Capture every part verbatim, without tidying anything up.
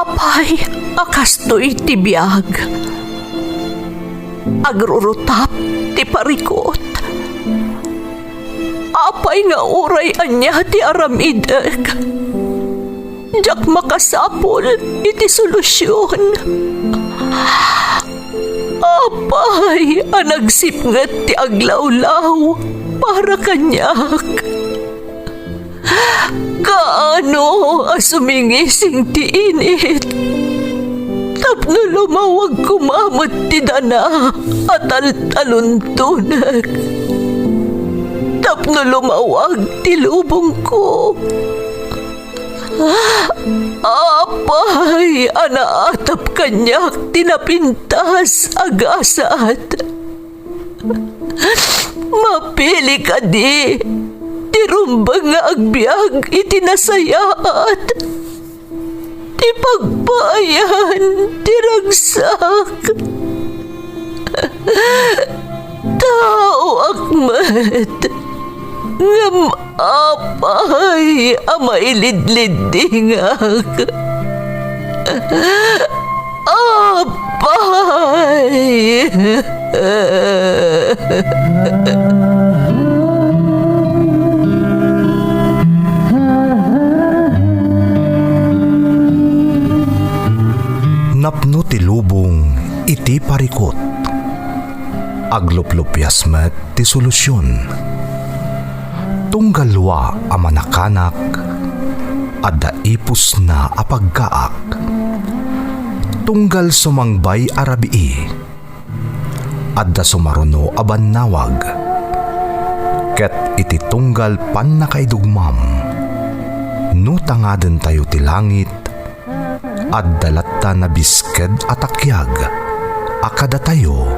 Apay a kastoy ti biag? Agrurutap ti parikut. Apay nga uray ania ti aramidek, diak makasapul iti solusion. Apay a nagsipnget ti aglawlaw para kaniak? Kaano a sumingising ti init tapno lumawag koma met ti dana a taltaluntonek, tapno lumawag ti lubongko? Apay a naatap kaniak ti napintas a gasat? Mapili kadi ti rumbeng nga agbiag iti nasayaat, ti pagpaayan ti ragsak? Taoak met, ngem apay a mailidliddingak? Apay! Napno ti lubong iti parikut. Agluplupias met ti solusion. Tunggal lua a manakanak, adda ipusna a pagkaak. Tunggal sumangbay a rabii, adda sumaruno a bannawag. Ket iti tunggal pannakaidugmam, no tangadentayo ti langit, adda latta nabisked a takiag a kadatayo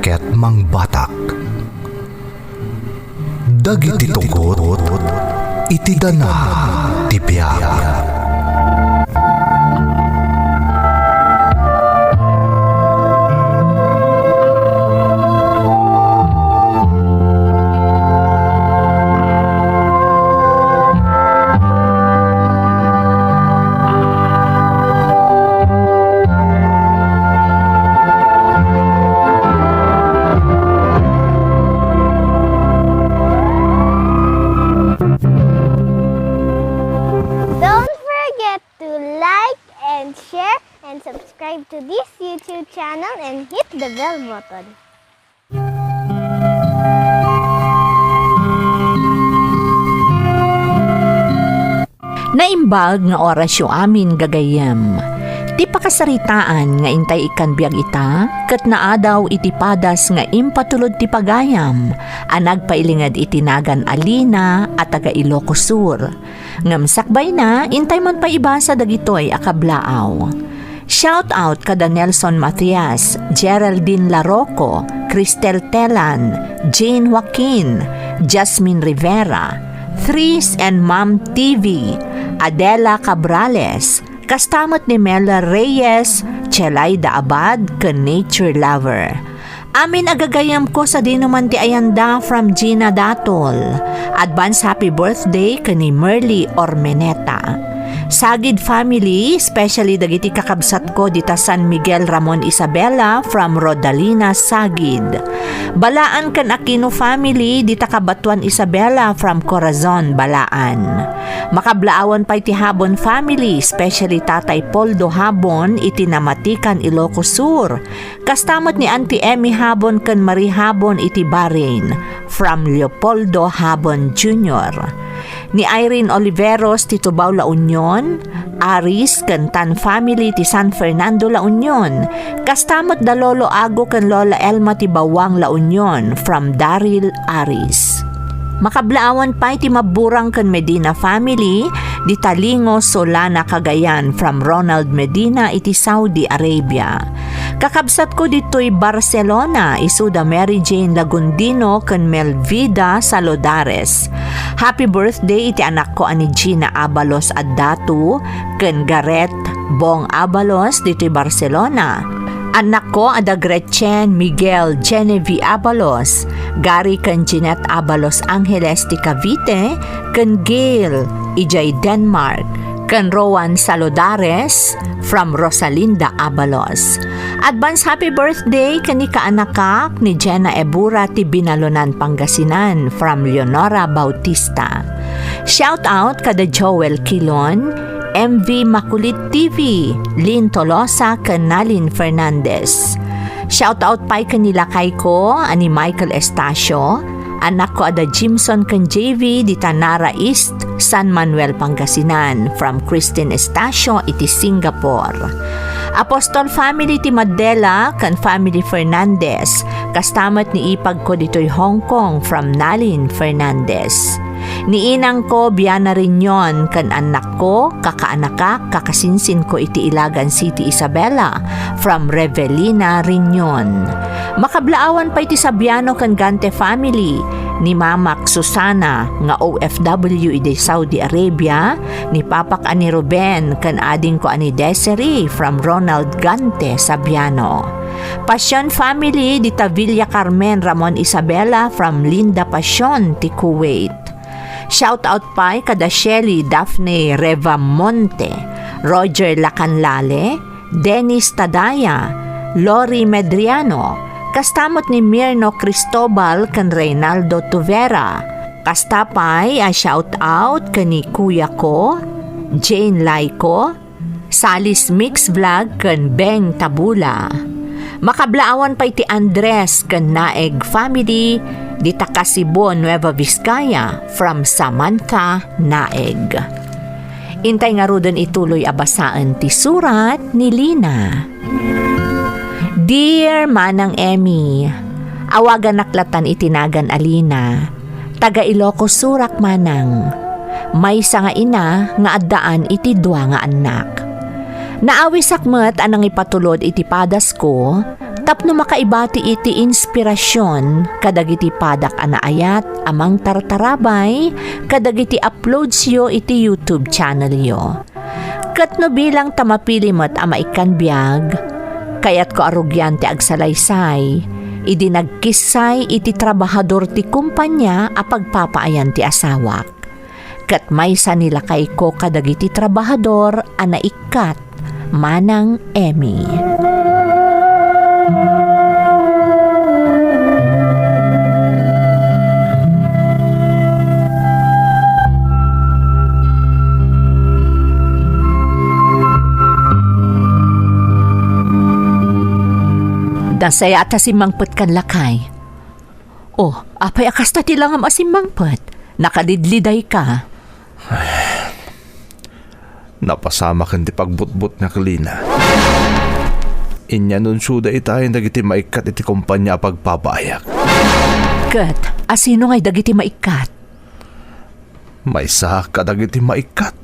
ket mangbatak. Dagiti tugot iti dana ti biag. Don't forget to like and share and subscribe to this YouTube channel and hit the bell button. Naimbag nga orasyo amin, gagayyem. Ti pakasaritaan nga intay ikkan biag ita, ket naadaw iti padas nga impatulod ti pagayam a nagpailinged iti nagan a Lina a taga Ilocos Sur. Ngem sakbayna, intay man pay ibasa dagitoy a kablaaw. Shout out kada Nelson Matias, Geraldine Larocco, Cristel Telan, Jane Joaquin, Jasmine Rivera, Tris and Mom T V, Adela Cabrales, kasta met ni Mela Reyes, Chelaida Abad, ken Nature Lover. Amin a gagayyemko sadino man ti ayanda, from Gina Datol. Advance happy birthday ken ni Merly Ormeneta. Sagid family, especially dagiti kakabsatko dita San Miguel Ramon Isabela, from Rodalina Sagid. Balaan ken Aquino family dita Cabatuan Isabela, from Corazon, Balaan. Makablaawan pay ti Habon family, especially Tatay Poldo Habon iti Namatican, Ilocos Sur. Kasta met ni Auntie Emmy Habon ken Marie Habon iti Bahrain, from Leopoldo Habon Junior. Ni Irene Oliveros ti Tubao, La Union, Aris ken Tan family ti San Fernando, La Union. Kasta met da Lolo Ago ken Lola Elma ti Bawang, La Union, from Daryl Aris. Makablaawan pay ti Maburang ken Medina family, di Talingo, Solana, Cagayan, from Ronald Medina iti Saudi Arabia. Kakabsatko ditoy Barcelona, isuda Mary Jane Lagundino ken Melvida Salodares. Happy birthday iti anakko a ni Gina Abalos Addatu ken Gareth Bong Abalos ditoy Barcelona. Annakko a da Gretchen, Miguel, Genevieve Abalos, Gary ken Jeanette Abalos Angeles ti Cavite, ken Gail, idiay Denmark, ken Rowan Salodares, from Rosalinda Abalos. Advance happy birthday ken ni kaanakak ni Jenna Ebura ti Binalonan, Pangasinan, from Leonora Bautista. Shout out kada Joel Kilon, M V Makulit T V, Lynn Tolosa, ken Nalin Fernandez. Shout out pay ken ni lakay ko a ni Michael Estacio, anak ko a da Jimson ken J V, dita Nara East, San Manuel, Pangasinan, from Christine Estacio iti Singapore. Apostol family ti Madela ken family Fernandez, kasta met ni ipag ko ditoy Hong Kong, from Nalin Fernandez. Ni inang ko, Biana Riñon, ken annak ko, kakaanakak, kakasinsin ko iti Ilagan City, Isabela, from Revelina Riñon. Makablaawan pay ti Sabiano ken Gante family, ni mamak Susana nga O F W idi Saudi Arabia, ni papak a ni Ruben ken adingko a ni Desiree from Ronald Gante Sabiano. Passion family, dita Villa Carmen Ramon Isabela from Linda Passion ti Kuwait. Shout out pay kada Shelly Daphne Revamonte, Roger Lacanlale, Dennis Tadaya, Lori Medriano, kasta met ni Mirno Cristobal ken Reynaldo Tuvera. Kasta pay a shout out ken ni kuya ko, Jane Laico, Salis Mix Vlog ken Beng Tabula. Makablaawan pay ti Andres ken Naeg family, dita Kasibo, Nueva Vizcaya, from Samantha Naeg. Intay ngaruden ituloy a basaen ti surat ni Lina. Dear Manang Emmy, awaganak latan iti nagan a Lina. Taga Ilocos surak, manang. Maysa nga ina nga addaan iti dua nga annak. Naawisak met a nangipatulod iti padasko tapno makaibati iti inspirasyon kadagiti padak a naayat a mangtartarabay kadagiti uploadsyo iti YouTube channelyo. Ket no bilang ta mapili met a maikkan biag, kayatko a rugian ti agsalaysay idi nagkissay iti trabahador ti kumpania a pagpapaayan ti asawak. Ket maysa ni lakayko kadagiti trabahador a naikkat, Manang Emmy. Dasaya ta simmangpetkan, lakay. Oh, apay a kasta ti langam a simmangpet? Nakalidlidayka. Napasamaken ti pagbutbutngak, Lina. Inanunsioda itayen dagiti maikkat iti kumpania a pagpapaayak. Ket asino ngay dagiti maikkat? Maysa kadagiti maikkat.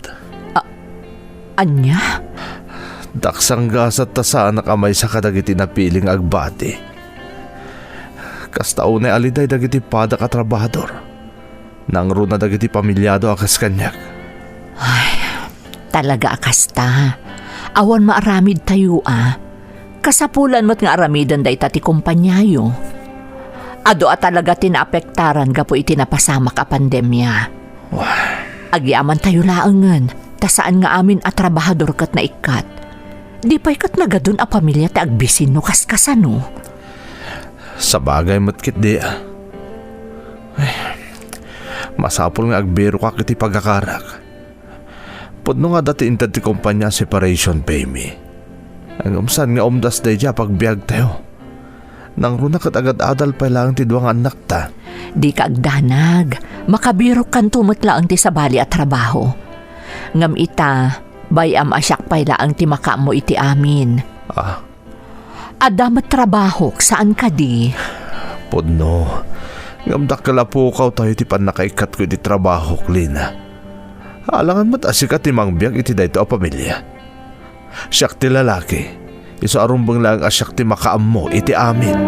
A-, ania? Daksanggasat ta saanak a maysa kadagiti napili nga agbati. Kasta unay a liday dagiti padak a trabahador. Nangruna dagiti pamiliado a kas kaniak. Ay, talaga a kasta. Awan maaramidtayo a. Kasapulan met nga aramiden dayta ti kumpaniayo. Adu a talaga ti naapektaran gapu iti napasamak a pandemia. Wah. Agyamantayo laengen, ta saan nga amin a trabahador ket naikkat. Di pay ket nagadun a pamilia ti agbisin no kaskasano. Sabagay met ketdi a. Ay, masapul nga agbirokak iti pagakarak. Pudno nga adda ti inted ti kumpania a separation pay mi. Ngem saan nga umdas daydiay a pagbiagtayo? Nangruna ket agad-adal pay laeng ti dua nga annakta. Dika agdanag, makabirokkanto met laeng ti sabali a trabaho. Ngem ita, bay-am a siak pay laeng ti makaammo iti amin. Ah, Adda met trabahok, saan kadi? Pudno. Ngem dakkel a pukawtayo iti pannakaikkatko iti trabahok, Lina. Alangan met a sika ti mangbiag iti daytoy a pamilia. Siak ti lalaki. Isu a rumbeng laeng a siak ti makaammo iti amin.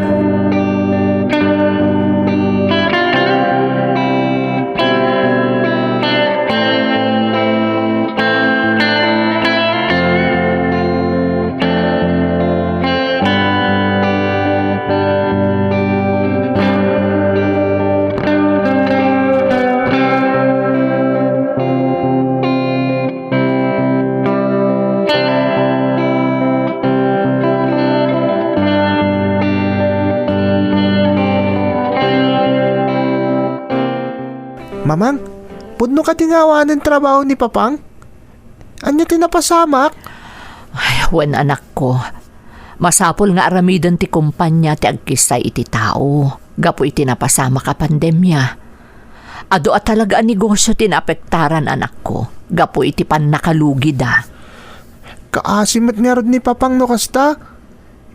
Pudno kadi nga awanen trabaho ni Papang? Ania ti napasamak? Ay, wen, anakko. Masapul nga aramiden ti kompania ti agkissay iti tao gapu iti napasamak a pandemia. Adu a talaga a negosio ti naapektaran, anakko, gapu iti pannakalugida. Kaasi met ngarud ni Papang no kasta.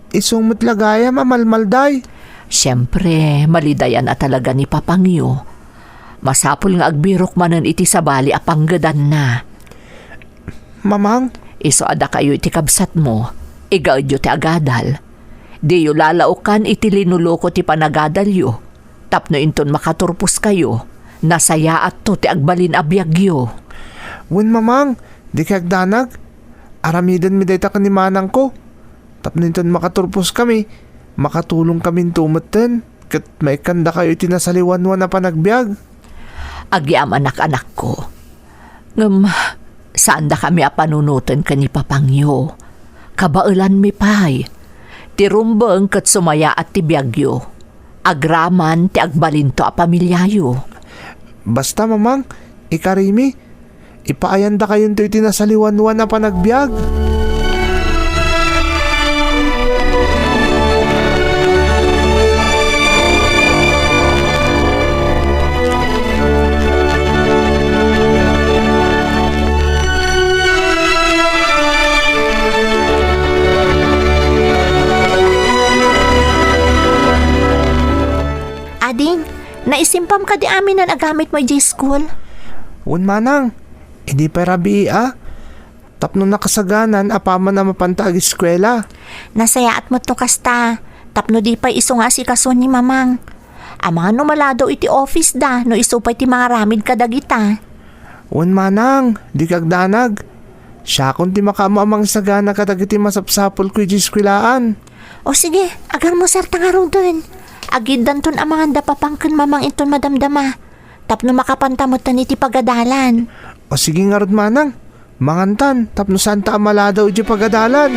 Isu met la gayam a malmalday. Siempre, malidayan a talaga ni Papangyo. Masapul nga agbirok manen iti sabali a panggedanna. Mamang? Isu a dakayo iti kabsatmo, igaedyo ti agadal. Diyo lalaokan iti linuluko ti panagadalyo. Tapno inton makaturposkayo, nasayaatto ti agbalin a biagyo. Wen, Mamang, dikay agdanag. Aramidenmi dayta ken ni manangko. Tapno inton makaturposkami, makatulongkaminto metten ket maikkandakayo iti nasaliwanwan a panagbiag. Agyamanak, anakko. Ngem saandakami a panunoten ken ni Papangyo. Kabaelanmi pay. Ti rumbeng ket sumayaat ti biagyo. Agraman ti agbalinto a pamiliayo. Basta, Mamang, ikarimi, ipaayandakayonto iti nasaliwanwan a panagbiag. Ading, naisimpam kadi aminen a gamitmo idiay school? Wen, manang, idi pay rabii a, tapno nakasaganan a paman a mapanta ageskuela. Nasayaat met no kasta, tapno di pay isu nga asikason ni Mamang. Amangan no maladaw iti office da no isu pay ti mangaramid kadagita. Wen, manang, dika agdanag. Siakon ti makaammo a mangisagana kadagiti masapsapulko idiay eskuelaan. O sige, agarmusarta ngaruden. Agiddanton amangan da Papang ken Mamang inton madamdama, tapno makapanta metten iti pagadalan. O sige ngarud, manang. Mangantan tapno saanta a maladaw idiay pagadalan.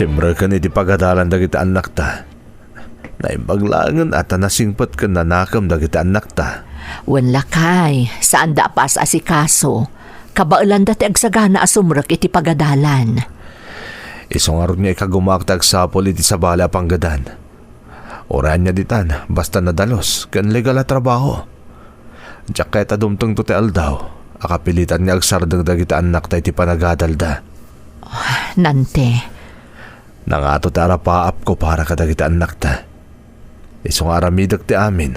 Simreken iti pagadalan dagiti annakta. Naimbag laengen a ta nasingpet ken nanakem dagiti annakta. Wen lakay, saanda a paas-asikaso. Kabaelanda ti agsagana a sumrek iti pagadalan. Isu ngarud nga ikagumaak ti agsapul iti sabali a panggedan. Uray ania ditan, basta nadalus ken legal a trabaho. Diak kayat a dumtengto ti aldaw a kapilitan nga agsardeng dagiti annakta iti panagadalda. Nante. Nangato ti arapaapko para kadagiti annakta. Isu nga aramidek ti amin,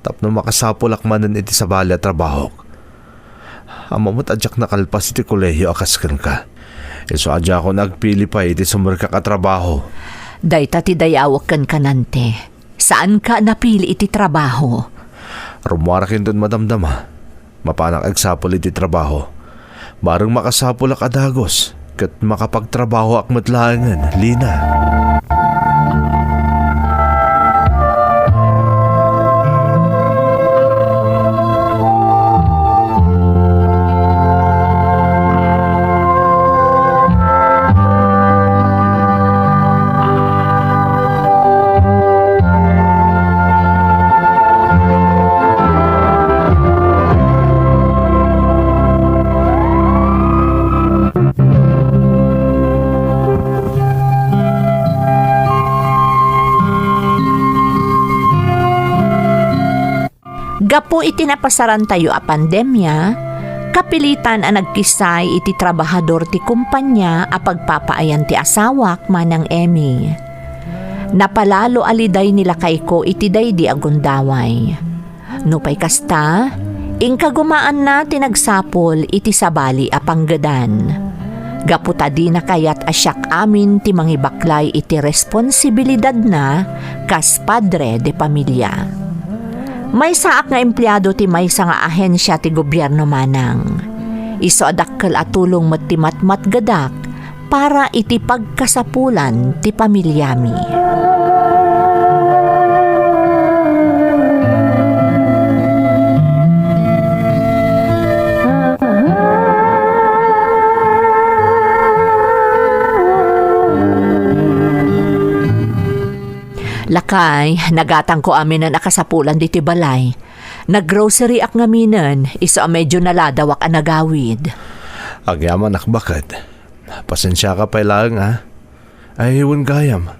tapno makasapulak manen iti sabali a trabahok. Ammom met a diak nakalpas iti kolehio a kas kenka. Isu a diakon agpili pay iti sumrekak a trabaho. Dayta ti dayawek kenka, Nante. Saanka a napili iti trabaho. Rummuarak inton madamdama. Mapanak agsapul iti trabaho. Bareng makasapulak a dagus ket makapagtrabahoak met laengen, Lina. Gapu iti napasarantayo a pandemia, kapilitan a nagkissay iti trabahador ti kompania a pagpapaayan ti asawak, Manang Emmy. Napalalo a liday ni lakayko iti daydi a gundaway. Nupay kasta, inkagumaanna ti nagsapul iti sabali a panggedan. Gapu ta dina kayat a siak amin ti mangibaklay iti responsibilidadna kas padre de pamilia. Maysaak nga empleado ti maysa nga ahensia ti gobierno, Manang. Isu a dakkel a tulong met ti matmatgedak, para iti pagkasapulan ti pamiliami. Lakay, nagatangko aminen a kasapulan ditoy balay. Naggroceryak ngaminen, isu a medyo naladawak a nagawid. Agyamanak, baket. Pasensiaka pay laeng, a. Ay, wen gayam.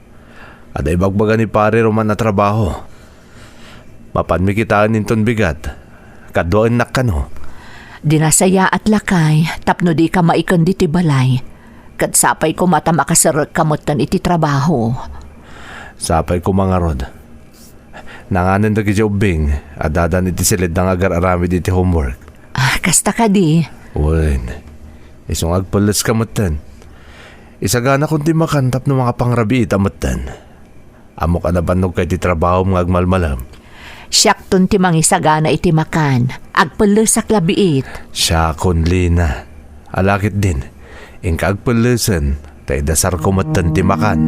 Adda ibagbaga ni Pare Roman a trabaho. Mapanmi kitaen inton bigat. Kaduaennak kano. Dinasayaat, lakay, tapno dika maiken ditoy balay. Ket sapay koma ta makaserrekka metten iti trabaho. Sapay koma ngarud. Nanganen dagiti ubbing, addadan iti silidda nga agar-aramid iti homework. Ah, kasta kadi? Wen, isu nga agpelleska metten. Isaganakon ti makan tapno makapangrabiita metten. Ammok a nabannogka iti trabahom nga agmalmalem. Siakton ti mangisagana iti makan. Agpellesak la biit. Siakon, Lina. Ala ketdin, inka agpellesen, ta idasarko metten ti makan.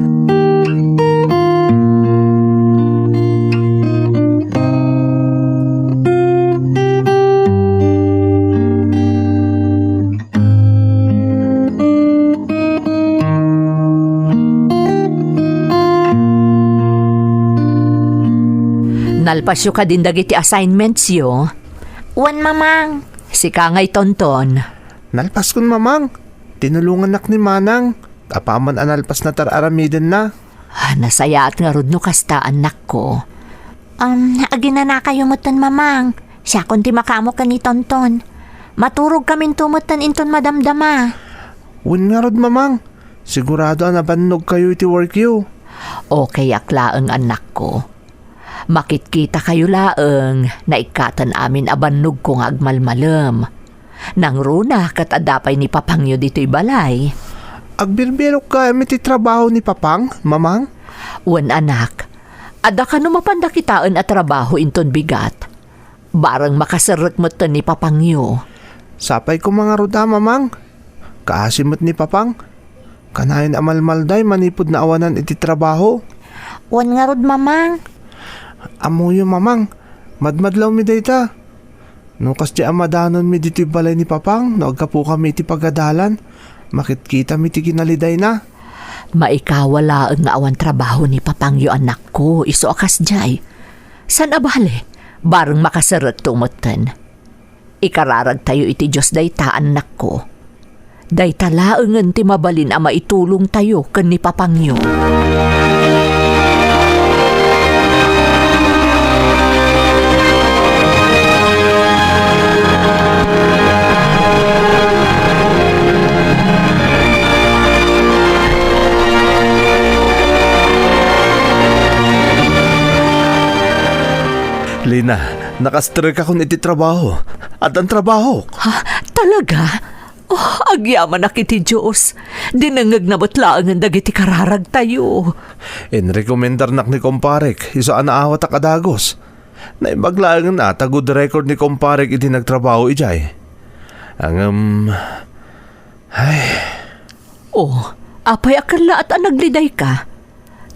Nalpasyo kadin dagiti assignmentsyo? Wen, Mamang. Sika ngay, Tonton. Nalpaskon, Mamang. Tinulongannak ni Manang. Apaman a nalpasna ti ar-aramidenna. Ah, nasayaat ngarud no kasta, annakko. Um, aginanakayo metten, Mamang. Siakon ti makamo ken ni Tonton. Maturogkaminto metten inton madamdama. Wen ngarud, Mamang. Sigurado a nabannogkayo iti workyo. Okayak laeng, annakko. Makitkitakayo laeng, naikkaten amin a bannogko nga agmalmalem. Nangruna ket adda pay ni Papangyo ditoy balay. Agbirbirok gayam iti trabaho ni Papang, Mamang? Wen, anak. Adda kano mapanda kitaen a trabaho inton bigat. Bareng makaserrek metten ni Papangyo. Sapay koma ngarud a, Mamang. Kaasi met ni Papang. Kanayon a malmalday manipud naawanan iti trabaho. Wen ngarud, Mamang. Ammoyo, Mamang. Madmadlawmi dayta. No kasdiay a madanonmi ditoy balay ni Papang, no aggapukanmi iti pagadalan, makitkitami ti kinalidayna. Maikawa laeng nga awan trabaho ni Papangyo, annakko, isu a kasdiay. Saan a bale, bareng makaserrekto metten. Ikararagtayo iti Dios dayta, annakko. Dayta laengen ti mabalin a maitulongtayo ken ni Papangyo. Lina, nakastrek akon iti trabaho. Addan trabahok. Ha? Talaga? Oh, agyamanak iti Dios. Dinengngegna met laengen dagiti kararagtayo. Inrekomendarnak ni kumparek, isu a naawatak a dagus. Naimbag laengen a ta good record ni kumparek iti nagtrabaho idiay. Ngem, ay. Oh, apay a kellaat a naglidayka?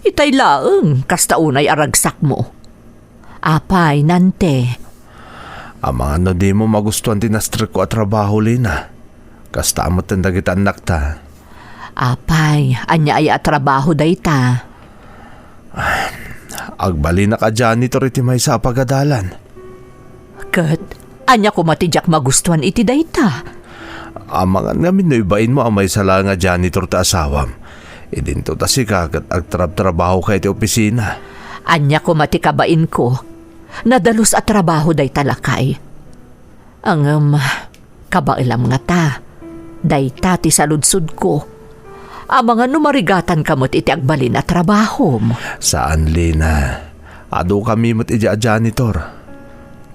Itay laeng, kasta unay a ragsakmo. Apay, Nante? Amangan no dimo magustuan ti nastrekko a trabaho, Lina. Kasta metten dagiti annakta. Apay, ania aya a trabaho dayta? Agbalinak a janitor iti maysa a pagadalan. Ket ania koma ti diak magustuan iti dayta? Amangan ngamin no ibainmo a maysa laeng a janitor ti asawam. Idinto ta sika ket agtrabtrabahoka iti opisina. Ania koma ti kabainko? Nadalus a trabaho dayta, lakay. Ngem, kabaelam ngata, dayta ti saludsodko. Amangan no marigatanka met iti agbalin a trabahom. Saan, Lina. Adukami met idiay a janitor.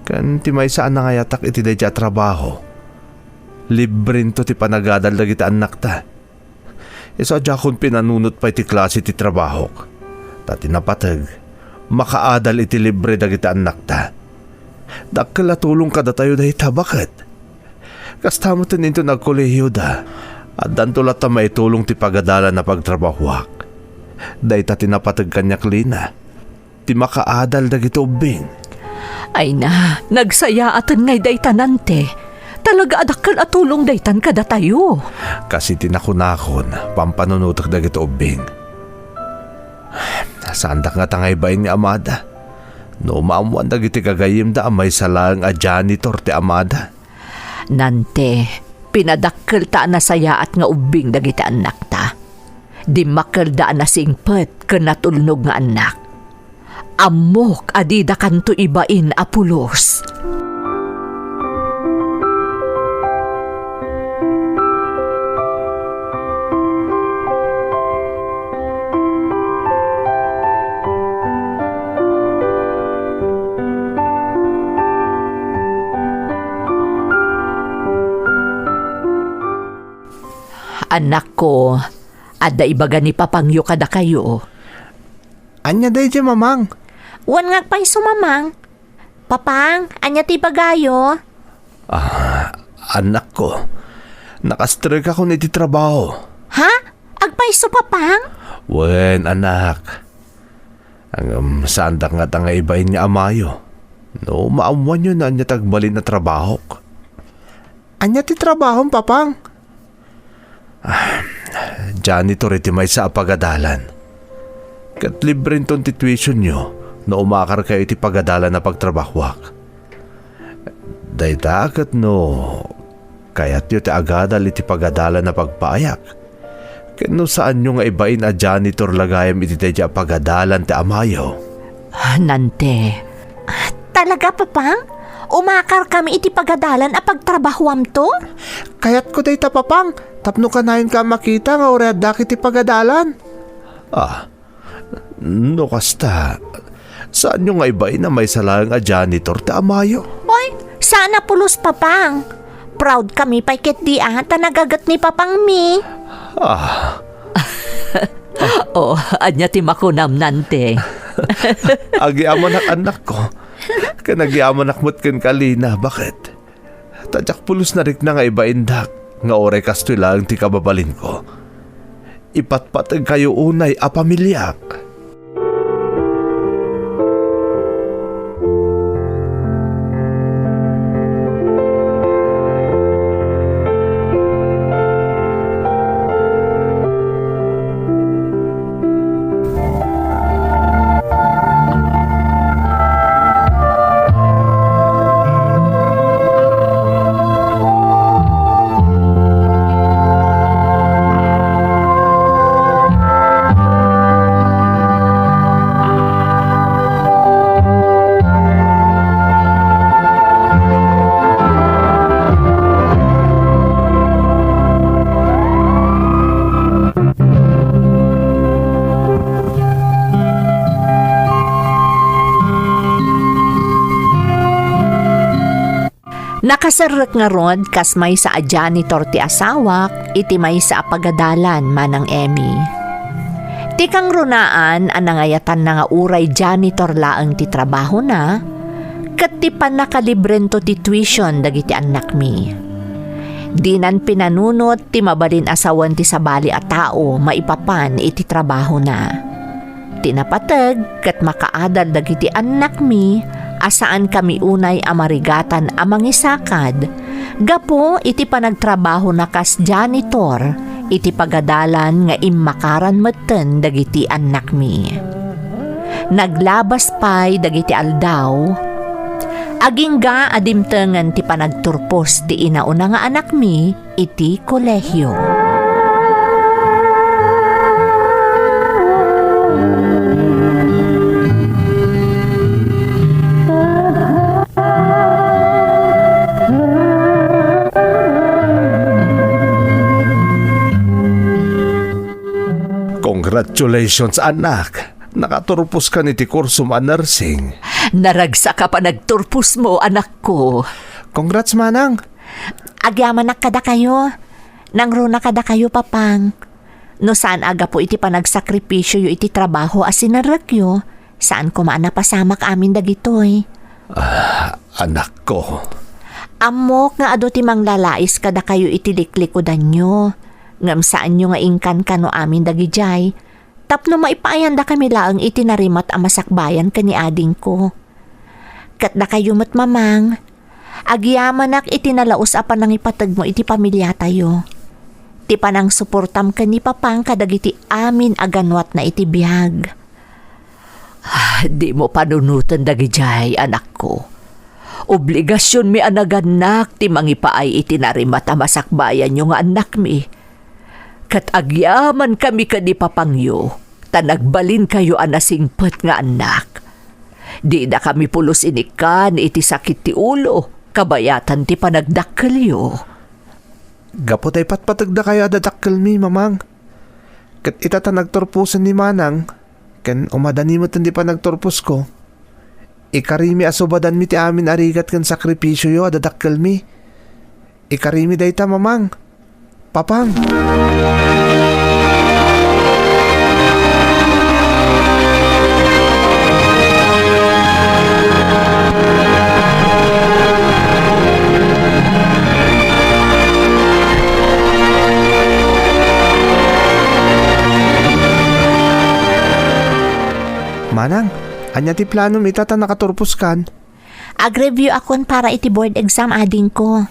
Ken ti maysa a nangayatak iti daydiay a trabaho. Librento ti panagadal dagiti annakta. Isu a diakon pinanunot pay ti klase ti trabahok. Ta ti napateg, makaadal iti libre dagiti annakta. Dakkel a tulong kadatayo dayta, baket. Kasta metten inton agkolehioda, Addanto latta maitulong ti pagadalan a pagtrabahoak. Dayta ti napateg kaniak, Lina, ti makaadal dagiti ubbing. Ay na, nagsayaaten ngay dayta, Nante. Talaga a dakkel a tulong daytan kadatayo. Kas iti nakunakon, pampanunotek dagiti ubbing. Saandak ngata nga ibain nga amada. No maammoan dagiti gagayyemda a maysa laeng a janitor ti amada. Nante, pinadakkelta a nasayaat nga ubbing dagiti annakta. Dimmakkelda a nasingpet ken natulnog nga annak. Ammok a didakanto ibain a pulos. Annakko, adda ibaga ni papangyo kadakayo. Ania daydiay, Mamang? Wen nga agpayso, Mamang. Papang, ania ti ibagayo? Ah, annakko, nakastrikakon iti trabaho. Ha? Agpayso, Papang? Wen, anak. Ngem, saandak ngata nga ibain nga amayo. No maammoanyo no ania ti agbalin a trabahok. Ania ti trabahom, Papang? Ah, janitor iti maysa a pagadalan. Ket librenton ti tuitionyo no umakarkayo iti pagadalan a pagtrabahoak. Dayta ket no kayatyo ti agadal iti pagadalan a pagpayak, ken no saanyo nga ibain a janitor la gayam iti daydiay a pagadalan ti amayo. Nante. Talaga, Papang? Umakarkami iti pagadalan a pagtrabahoamto? Kayatko dayta, Papang, tapno kanayon ka a makita nga uray addak iti pagadalan. Ah, no kasta, saanyo nga ibain a maysa laeng a janitor ti amayo? Oy, saan a pulos, Papang. Proud kami pay ketdi a ta nagaget ni Papangmi. Ah. Oh, ania ti makunam, Nante? Agyamanak, annakko. Ken agyamanak met kenka, Lina. Baket? Ta diak pulos narikna nga ibaindak nga uray kastoy laeng ti kababalinko. Ipatpategkayo unay a pamiliak. Nakaserrek ngarud kas maysa a janitor ti asawak iti maysa a pagadalan, Manang Emmy. Ti kangrunaan a nangayatanna nga uray janitor laeng ti trabahona, ket ti pannakalibrento ti tuition dagiti annakmi. Dinan pinanunot ti mabalin a sawen ti sabali a tao maipapan iti trabahona. Ti napateg ket makaadal dagiti annakmi a saankami unay a marigatan a mangisakad gapu iti panagtrabahona kas janitor iti pagadalan nga immakaran metten dagiti annakmi. Naglabas pay dagiti aldaw, agingga a dimtengen ti panagturpos ti inauna nga anakmi iti kolehio. Congratulations, anak! Nakaturpos ka iti kursom a nursing. Naragsak a panagturposmo, anakko. Congrats, manang! Agyamanak kadakayo. Nangruna kadakayo, Papang. No saan a gapu iti panagsakripisioyo iti trabaho a sinerrekyo, saan koma a napasamak amin dagitoy. Ah, anakko. Ammok nga adu ti manglalais kadakayo iti liklikudanyo. Ngem saanyo nga inkankano amin dagidiay, tapno maipaayandakami laeng iti narimat a masakbayan ken ni adingko. Ket dakayo met, Mamang, agyamanak iti nalaus a panangipategmo iti pamiliatayo. Ti panangsuportam ken ni Papang kadagiti amin a ganuatna iti biag. Ah, dimo panunoten dagidiay, anakko. Obligasionmi a nagannak ti mangipaay iti narimat a masakbayanyo nga annakmi. Ket agyamankami ken ni Papangyo, ta nagbalinkayo a nasingpet nga annak. Didakami pulos inikkan iti sakit ti ulo, kabayatan ti panagdakkelyo. Gapu ta ipatpategdakayo a dadakkelmi, Mamang. Ket ita ta nagturposen ni Manang, ken umadani met ti panagturposko. Ikarimi a subadanmi ti amin a rigat ken sakrifisioyo a dadakkelmi. Ikarimi dayta, Mamang. Papang. Manang, ania ti planom ita ta nakaturposkan? Ag-review akon para iti board exam, adingko.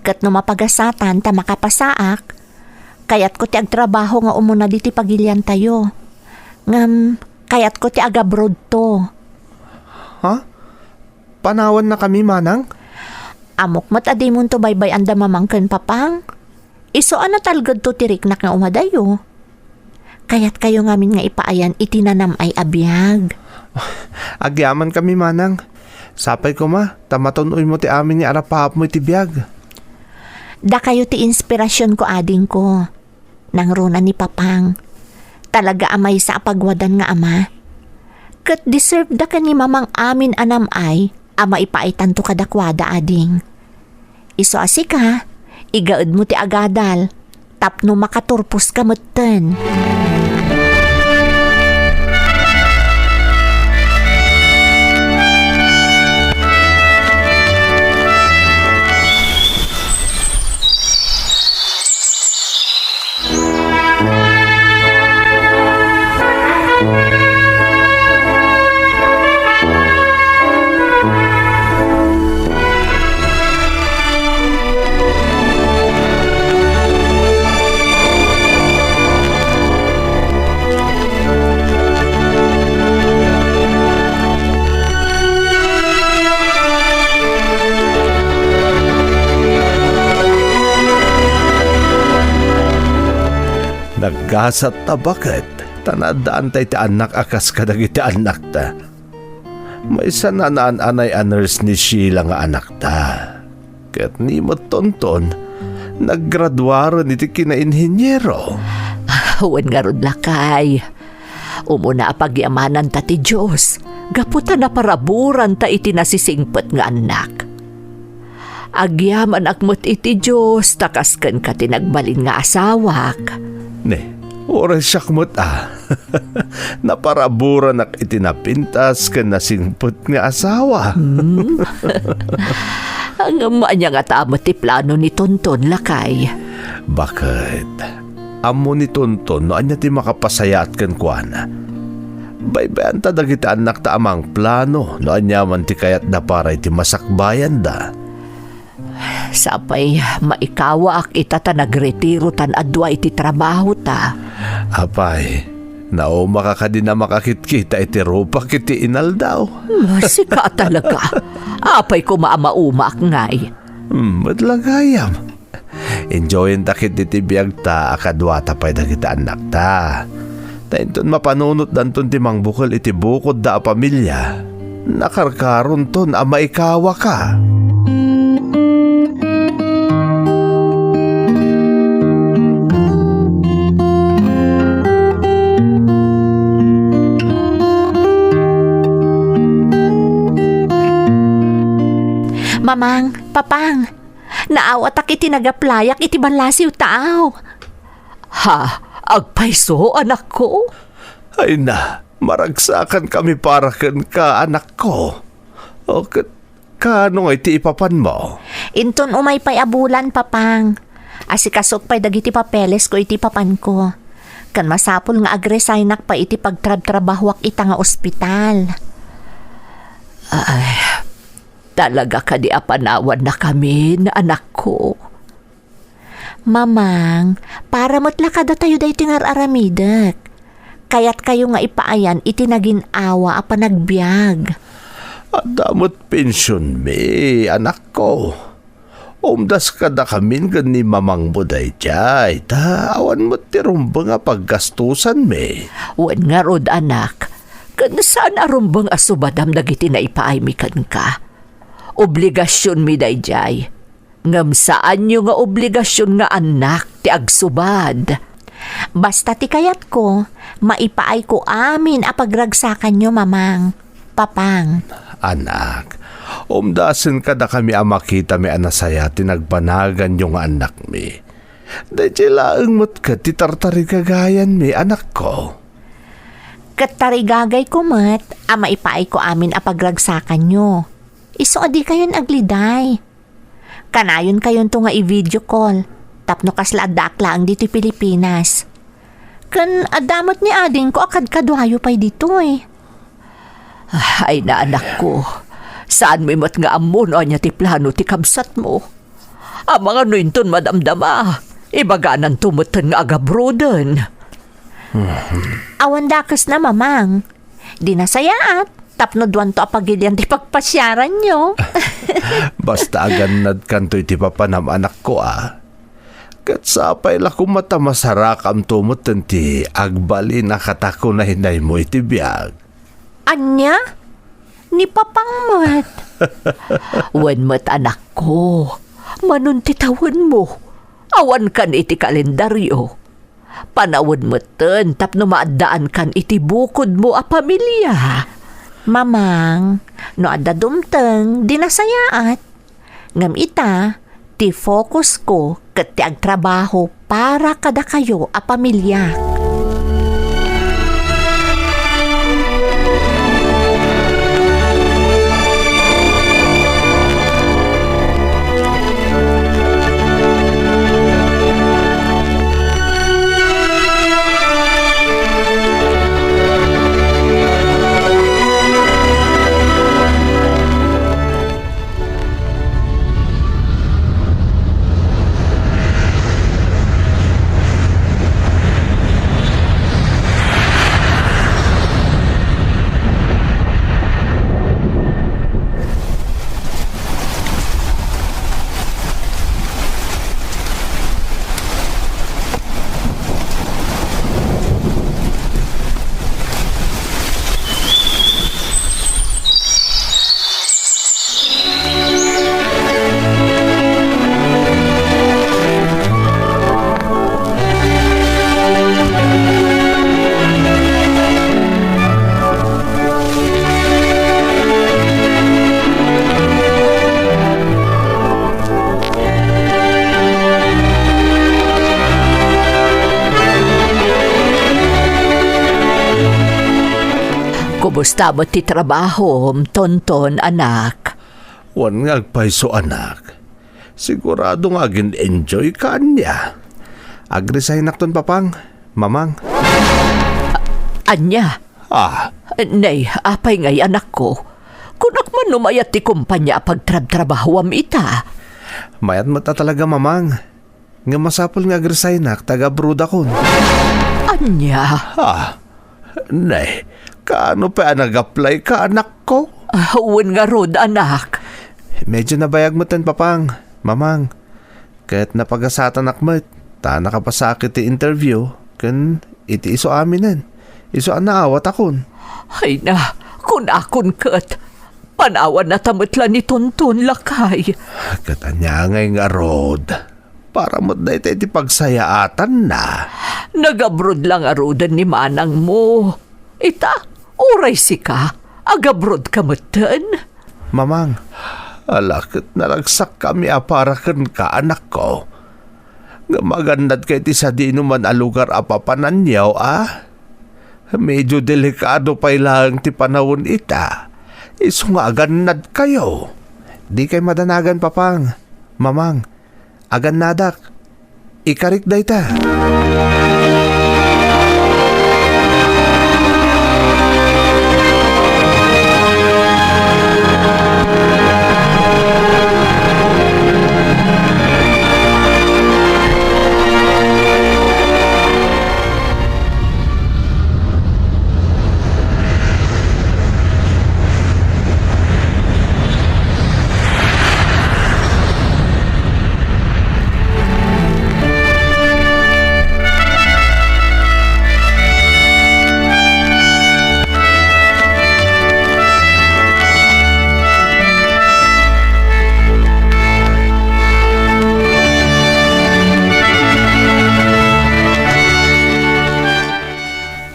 Ket no mapagasatan ta makapasaak, kayatko ti agtrabaho nga umuna diti pagiliantayo. Ngem, kayatko ti agabroadto. Ha? Panawannakami, Manang? Ammok met a dimonto baybay-an da Mamang ken Papang. Isu a natalgedto ti riknak nga umadayo. Kayatkayo ngamin nga ipaayan iti nanam-ay a biag. Agyamankami, Manang. Sapay koma, ta matun-oymo ti amin nga arap-arapmo iti biag. Dakayo ti inspirasionko, adingko. Nangruna ni Papang. Talaga a maysa a pagwadan nga ama. Ket deserve da ken ni Mamang amin a nam-ay a maipaaytanto kadakuada, ading. Isu a sika, igaedmo ti agadal, tapno makaturposka metten. Naggasat ta baket, ta naaddaanta iti annak a kas kadagiti annakta. Maysa a naan-anay a nurse ni Sheila nga anakta. Ket ni met Tonton, naggraduaren iti kinainhiniero. Wen ngarud, lakay. Umuna a pagyamananta ti Dios, gapu ta naparaburanta iti nasisingpet nga annak. Agyamanak met iti Dios ta kas kenka ti nagbalin nga asawak. Ne, uray siak met a. Naparaburanak iti napintas ken nasingpet nga asawa. Hmm? Ngem ania ngata met ti plano ni Tonton, lakay? Baket, ammo ni Tonton no ania ti makapasayaat kenkuana. Baybayanta dagiti annakta a mangplano no aniaman ti kayatda para iti masakbayanda. Sapay maikawaak ita ta nagretiro tan adua iti trabahota. Apay, naumaka kadi a makakitkita iti rupak iti inaldaw? Hmm, sika talaga. Apay koma a maumaak ngay? Hmm, met la gayam. Enjoyenta ketdi ti biagta a kaduata pay dagiti annakta. Ta inton mapanunotdanton ti mangbukel iti bukodda a pamilia, nakarkaronton a maikawaka. Mamang, Papang, naawatak iti nagaplayak iti ballasiw taaw. Ha? Agpayso, anakko? Ay na, maragsakan kami para kenka, anakko. O, ket kaano nga iti ipapanmo? Inton umay pay a bulan, Papang. Asikasok pay dagiti papelesko iti papanko. Ken masapul nga agresignak pay iti pagtrabtrabahoak ita nga ospital. Ay, talaga kadi a panawannakamin, anakko? Mamang, para met la kadatayo daytoy nga ar-aramidek. Kayatkayo nga ipaayan iti nagin-awa a panagbiag. Adda met pensionmi, anakko. Umdas kadakamin ken ni mamangmo daydiay, ta awan met ti rumbeng a paggastusanmi. Wen ngarud, anak, ken saan a rumbeng a subadam dagiti naipaaymi kenka. Obligasionmi daydiay. Ngem saanyo nga obligasion nga annak ti agsubad. Basta ti kayatko, maipaayko amin a pagragsakanyo, Mamang, Papang. Anak, umdasen kadakami a makitami a nasaya ti nagbanaganyo nga annakmi. Daydiay laeng met ket ti tartarigagayanmi, anakko. Ket tarigagayko met a maipaayko amin a pagragsakanyo. Isu a dikayon agliday. Kanayonkayonto nga i-video call tapno kasla addaak laeng ditoy Pilipinas. Ken adda met ni adingko a kadkaduayo pay ditoy. Ay, anakko, saanmi met nga ammo no ania ti plano ti kabsatmo. Amangan no inton madamdama, ibagananto metten nga agabroden. Awan dakesna, Mamang. Di nasayaat, tapno duanto a pagilian ti pagpasiaranyo. Basta agannadkanto iti papanam, anakko, a. Ket sapay la koma ta masarakamto metten ti agbalin a katakunaynaymo iti biag. Ania? Ni Papang met? Wen met, anakko, manon ti tawenmo. Awankan iti kalendario. Panawen metten tapno maaddaankan iti bukodmo a pamilya. Mamang, no adda dumteng, di nasayaat. Ngem ita, ti fokusko ket ti agtrabaho para kadakayo a pamilya. Kumusta met ti trabahom, Tonton, anak? Wen nga agpayso, anak. Sigurado nga agin-enjoy ka ania. Agresignak ton, Papang, Mamang. A-, ania? Ah. Nay, apay ngay, anakko? Kunak man no mayat ti kumpanya a pagtrabtrabahuam ita. Mayat met a talaga, Mamang. Nga masapul nga agresignak ta agabrodakon. Ania? Ah, nay, kaano pay a nag-apply ka, anakko? Ah, wen ngarud, anak. Medyo nabayag metten, Papang, Mamang. Ket napagasatanak met, ta nakapasakit ti interview, ken iti isu aminen, isu a naawatakon. Ay na, kunakon ket, panawannata met la ni Tonton, lakay. Ket ania ngay ngarud? Para met dayta iti pagsayaatanna. Nagabrod la ngaruden ni manangmo. Ita, uray sika, agabrodka metten? Mamang, ala ket naragsakkami a para kenka, anakko. Ngem agannadka iti sadinoman a lugar a papananyo, a? Medyo delikado pay laeng ti panawen ita. Isu nga agannadkayo. Dikay madanagan, Papang, Mamang. Agannadak. Ikarik dayta.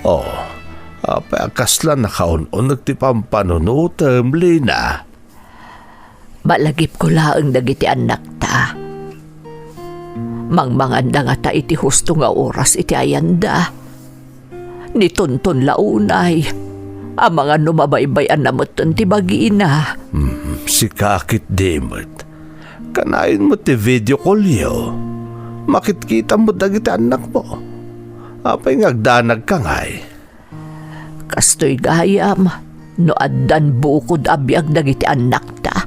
Oh, apay a kasla nakaun-uneg ti pampanunotem, Lina? Malagipko laeng dagiti annakta. Mangmanganda ngata iti husto nga oras iti ayanda. Ni Tonton la unay, amangan no mabaybay-anna metten ti bagina. Hmm, sika ketdi met. Kanayon met ti video call-yo. Makitkitam met dagiti annakmo. Apay nga agdanagka ngay? Kastoy gayam no addan bukod a biag dagiti annakta.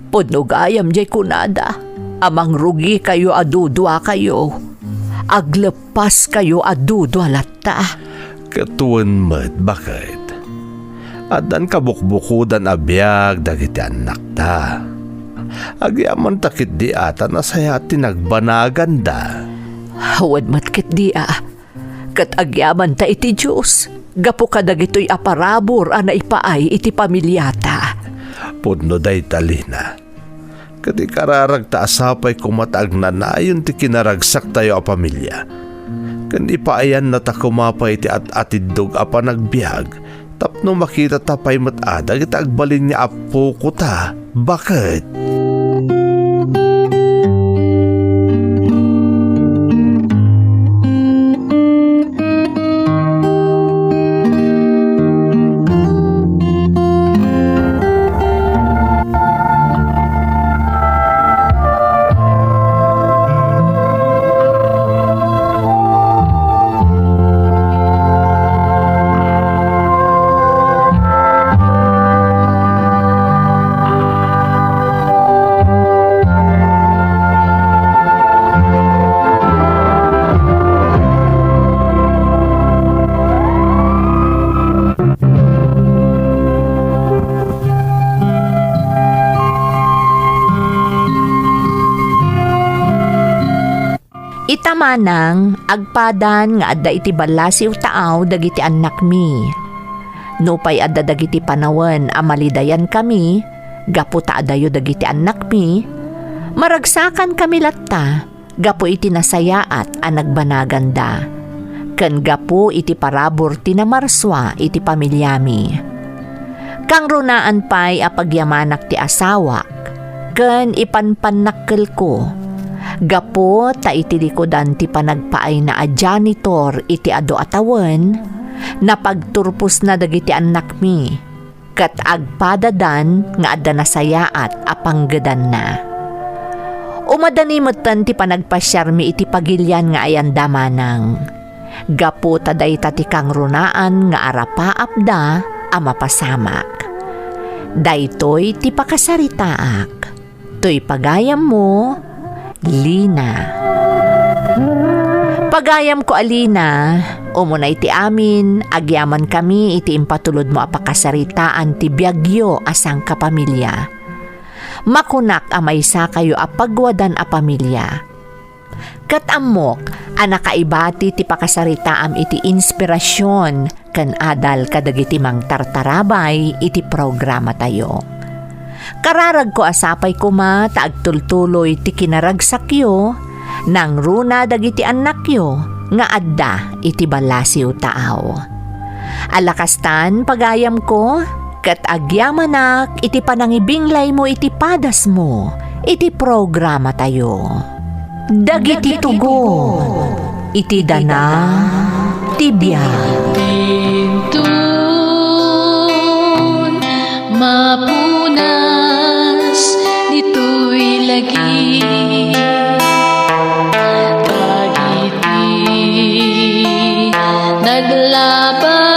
Pudno gayam diay kunada a mangrugikayo a duduakayo, agleppaskayo a dudua latta. Ket wen met, baket, addan kabukbukodan a biag dagiti annakta. Agyamanta ketdi a ta nasayaat ti nagbanaganda. Wen met ketdi a, ket agyamanta iti Dios gapu kadagitoy a parabur a naipaay iti pamiliata. Pudno dayta, Lina. Ket ikararagta a sapay koma ta agnanayon ti kinaragsaktayo a pamilia. Ken ipaayannata koma pay ti at-atiddog a panagbiag tapno makitata pay met a dagiti agbalin nga appokota, baket. Ita manang, agpadan nga adda iti ballasiw taaw dagiti annakmi. Nupay adda dagiti panawen a malidayankami gapu ta adayo dagiti annakmi, maragsakankami latta gapu iti nasayaat a nagbanaganda, ken gapu iti parabur ti namarsua iti pamiliami. Kangrunaan pay a pagyamanak ti asawak ken ipanpannakkelko, gapu ta iti likudan ti panagpaayna a janitor iti adu a tawen, napagturposna dagiti annakmi, ket agpadadan nga adda nasayaat a panggedanna. Umadani metten ti panagpasiarmi iti pagilian nga ayanda manang. Gapu ta dayta ti kangrunaan nga arapaapda a mapasamak. Daytoy ti pakasaritaak. Toy pagayammo, Lina. Pagayamko a Lina, umuna iti amin, agyamankami iti impatulodmo a pakasaritaan ti biagyo a sangkapamilia. Makunak a maysakayo a pagwadan a pamilia. Ket ammok a nakaibati ti pakasaritaam iti inspirasion ken adal kadagiti mangtartarabay iti programatayo. Kararagko a sapay koma ta agtultuloy ti kinaragsakyo, nangruna dagiti annakyo nga adda iti ballasiw taaw. Ala kastan, pagayamko, ket agyamanak iti panangibinglaymo iti padasmo iti programatayo. Dagiti tugon iti dana ti biag. Inton mapunas ditoy lagi. Aglaba